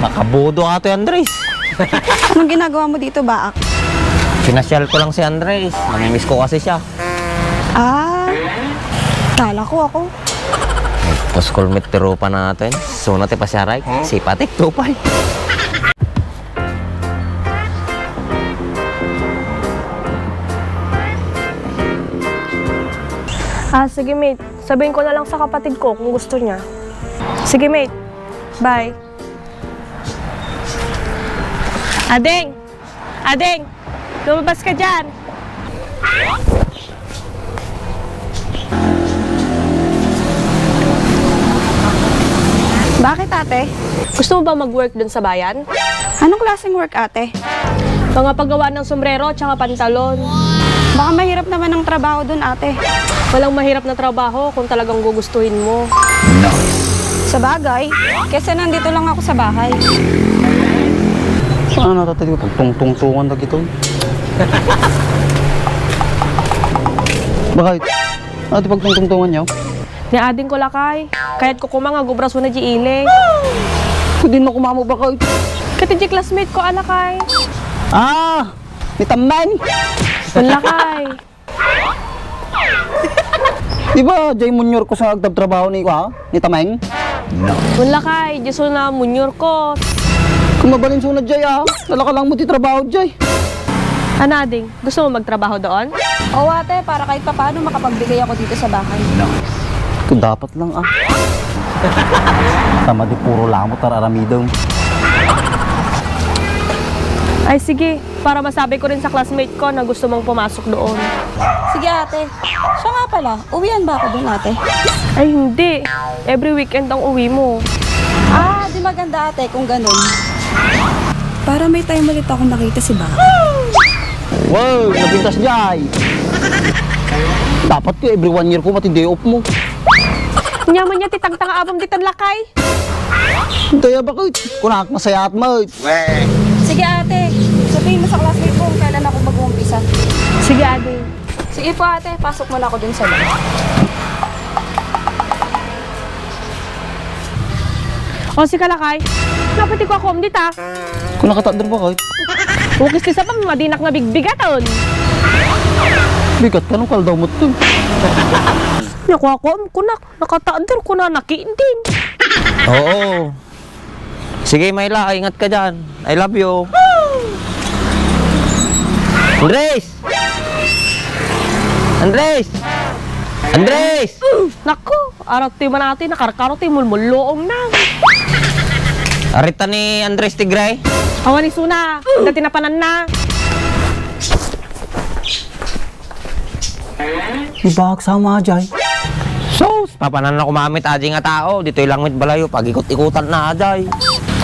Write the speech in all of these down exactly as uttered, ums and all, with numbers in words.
Nakabodo atoy, Andres. Anong ginagawa mo dito, Baak? Pinasyal ko lang si Andres. Namimiss ko kasi siya. Ah, kala ko ako. Tapos schoolmate ti rupa natin. Suna ti pasiaray. Sipatik, tupay. Ah, sige, mate. Sabihin ko na lang sa kapatid ko kung gusto niya. Sige, mate. Bye. Ading! Ading! Lumabas ka dyan! Bakit, ate? Gusto mo ba mag-work dun sa bayan? Anong klaseng work, ate? Mga paggawa ng sombrero tsaka pantalon. Baka mahirap naman ang trabaho dun, ate. Walang mahirap na trabaho kung talagang gugustuhin mo. Sa bagay, kesa nandito lang ako sa bahay. Ano natatag ko? Pagtungtungtungan na gito. Bakit? Ano ti pagtungtungtungan niyo? Ni ading ko, lakay. Kayat ko koma nga gubraso na di ili. Pwede na kumamo, bakit? Kati di classmate ko, a, lakay. Ah! Ni Tameng! Wen, lakay. Di ba, jay munyor ko sa agtabtrabaho ni, ha? Ni Tameng? Wen, lakay, di suna munyor ko. Kung mabalin suna jay, ah. Nalaka lang mo ti trabaho jay. Ano, ading? Gusto mo magtrabaho doon? Oo, ate, para kahit papaano makapagbigay ako dito sa bahay. Kung dapat lang, ah. Tama di puro lamot, ar-aramidem. Ay, sige. Para masabi ko rin sa classmate ko na gusto mong pumasok doon. Sige, ate. Siya nga pala, uwian ba ako dun, ate? Ay, hindi. Every weekend ang uwi mo. Ah, di maganda, ate, kung ganun. Para may time ulit akong makita si Baka. Wow, napintas jay. Dapat ka every one year ko pati day off mo. Nyaman niya ti tangtanga abam ditan lakay. Daya bakit? Kunak, masayaat mo. Sige, ate. Sabihin mo sa classmate ko kung kailan ako mag-uumpisa. Sige, ate. Sige po, ate. Pasok muna ako dun sa loob. O, si Kalakay. Napati ko ako, um, dita. Kung nakatader ba, kay? Ukis ti sabam, madinak nga bigbigaton. Bigat ka nung kaldaw mo to. Naku, ako, um, kunak. Nakatader ko na, nakidin. Oo. Sige, Myla, ingat ka dyan. I love you. Andres! Andres! Andres! Naku, arat ti manati, nakarkaro ti mulmulluong na. Arita ni Andres ti gray? Awan ni Suna, dati napanan na. Ibagak sama, jay. Sus! Papanan na kumamit, aji nga tao. Ditoy lang mit balayo, pagikot-ikutan na, jay.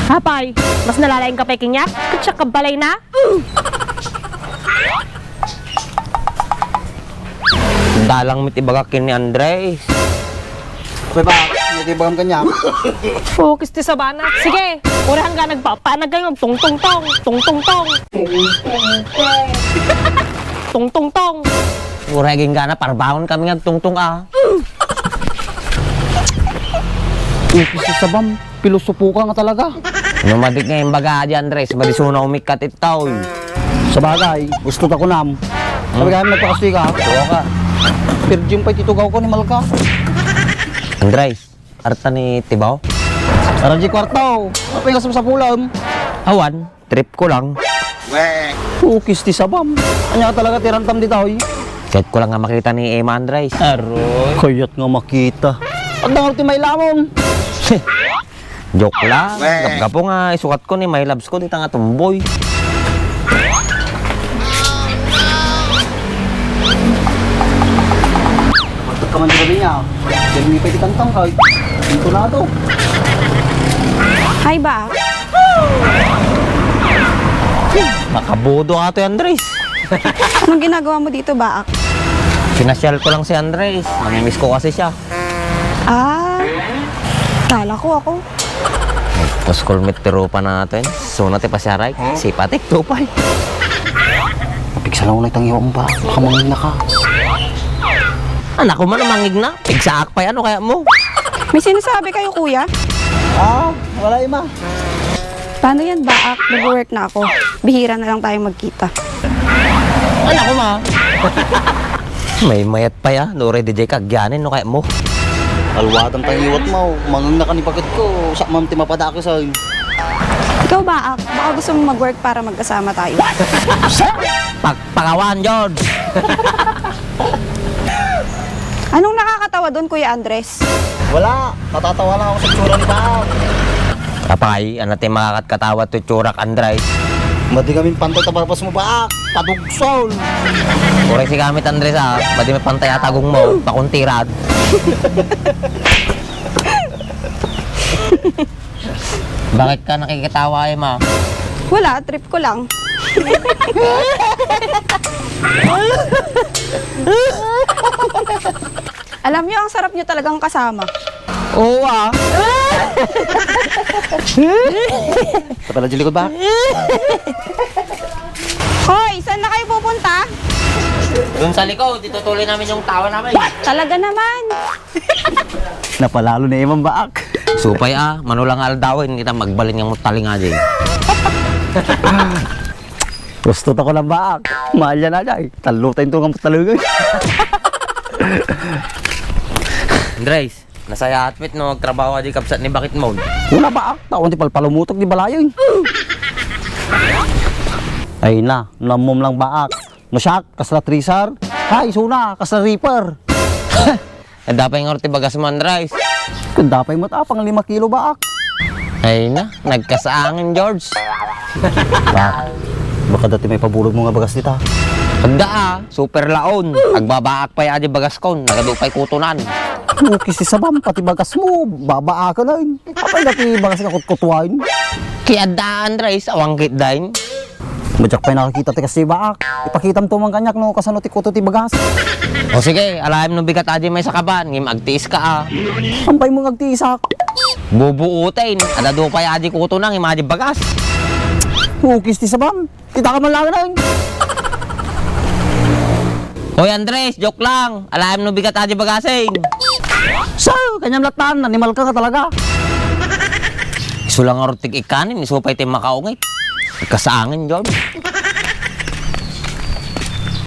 Apay, mas nalalaing ka pay kaniak? Ket siak ka balay na? Dalang mit ibagak ken ni Andres. Pweba, hindi bagam kaniak. Ukis ti sabana. Sige, uri hangga nagpapanag kayo, tong, tong, tong, tong, tong, tong. Tong, tong, tong. Uray, ginggana, parbangon kami nga agtungtong, ah. Ukis ti sabam, pilosopo ka nga talaga. No, madik nga imbaga di Andres, madisuna umikkat itaw, eh. Sabagay, gusto ta kunam. Sabi kami nagpakasti ka. Oo ka. Virgin pa itugaw ko ni Malka. Andres, arta ni Tibaw? Ara di kwarto. Apa yung kasam sa pulam? Awan. Trip ko lang. Ukis ti sabam. Anya talaga ti rantam dita, hoy? Kahit ko lang nga makita ni Emma Andres. Aroy. Kayat nga makita. At dangar ti may lamon. Joke lang. Gapgapo nga isukat ko ni my loves ko dita nga tumboy. Magtagkaman ka rin niya. Dahil may pwede kantang kahit pinto na to. Hi, ba? Nakabodo ka to, Andres. Anong ginagawa mo dito, Baak? Pinasyal ko lang si Andres. Namimiss ko kasi siya. Ah, kala ko ako. Tapos kulmit ti rupa natin. Suna ti pasiaray. Sipatik, tupay. Pigsalaw na itang iwang ba? Baka mangin na ka. Anak ko man ang mangigna. Pigsaak pay, ano kaya mo? May sinasabi kayo, kuya? Ah, wala, ima. Paano yan, Baak? Nag-work na ako. Bihira na lang tayo magkita. Ay, naku, ma. Maymayat pay, ah. Nuray D J ka, agyanin, no, kaya mo. Alwadan tayo iwat mo. Mangang na ka ni pagod ko. Sa mam ti mapadakis, ay. Ikaw, Baak, baka gusto mo mag-work para magkasama tayo. Pagpakawan, George! Anong nakakatawa doon, Kuya Andres? Wala. Natatawa lang ako sa tsura ni Baak. Apay, ano ti makakatkatawa ti tsurak, Andres? Madi kami pantay ta parpas mo, Baak. Padugsol. Uray si gamit, Andres, ah. Madi mi pantay a tagung mo. Pakuntirad. Bakit ka nakikitawa, Emma? Wala, trip ko lang. Alam niyo, ang sarap niyo talagang kasama. Oo, ah. Sa pala, Julie, ko ba? Hoy, saan na kayo pupunta? Doon sa likod, itutuloy namin yung tawa namin. Talaga naman. Napalalo ni Emang Baak. Supay, ah, manulang aldawen kita magbalin nga mutaling aja. Gusto ta ko ng Baak. Mahal yan aja. Tallo tayo ito nga mutalugan. Andres, nasaya atwit no, agtrabaho di kabsat ni Bakit mo. Wala, Baak. Tao ti palpalumutok di balayan. Ay na, namum lang, Baak. No siak, kasla Trisar. Hay, suna, kasla Reaper. Adda pay ngarud ti bagas mo, Andres. Kanda pay met apang lima kilo, Baak. Ay na, nagkasangin, George. Baak, baka dati may pabulag mo nga bagas dita. Adda, ah, super laon. Agbabaak pay adi bagas kon, nagadu pay kutonan. Ukis ti sabam, pati bagas mo, babaakan ay. Apay dati bagas nga kutkutuan. Ti adda, Andres, awang kit dain. Madiak pay nakakita ti kasi, Baak. Ipakitam to man kaniak no kasano ti kuto ti bagas. O sige, alayam no bigat adi may sakaban, ngem agtiis ka, ah. Ampay mo nga agtiisak? Bubuutin, adadu pay adi kuto na, ngem adi bagas. Ukis ti sabam. Kita ka man lang, eh. Hoy, Andres, joke lang. Alayam no bigat adi bagasin. So, kanyam latan, animal ka nga talaga. Isu lang nga rutik ikanin, isu pay ti makaungit. Kasangin, John.